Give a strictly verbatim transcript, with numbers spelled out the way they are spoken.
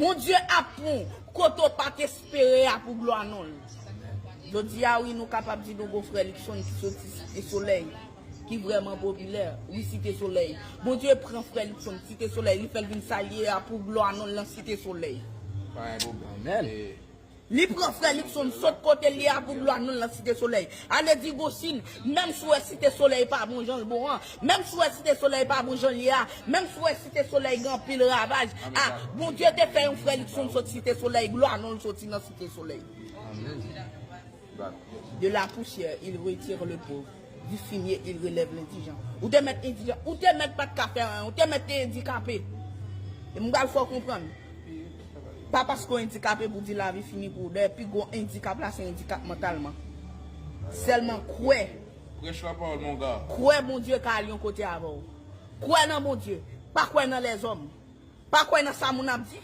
Bondye ap pran w kote w pa t espere a pou glwa non l. Jodi a, wi, nou kapab di nou gon frè Luckson ki soti Site Solèy, ki vrèman popilè. Wi, Site Solèy. Bondye pran frè Luckson Site Solèy, li fè l vin sa l ye a pou glwa non l nan Site Solèy. Pa gen pwoblèm. Li pran frè Luckson sot kote l ye a pou glwa non l nan Site Solèy. Ale di Gosin, menm si w wè Site Solèy pa bon jan l bon an, menm si w wè Site Solèy pa bon jan l ye a, menm si w wè Site Solèy gen anpil ravaj, a, Bondye te fè yon frè Luckson sot Site Solèy, glwa non l soti nan Site Solèy. De la poussière, il retire le pauvre. Du fumier, il relève l'indigent. Ou te mèt endijan, ou te mèt pa t ka fè anyen, ou te mèt te endikape. E m pral fè w konprann. Pa paske w endikape pou di lavi fini pou ou. Dayè, pi gwo endikap la, se endikap mantalman. Sèlman kwè. Prêche la parole, mon gars. Kwè Bondye ka al yon kote avè w. Kwè nan Bondye. Pa kwè nan lèzòm. Pa kwè nan sa moun ap di.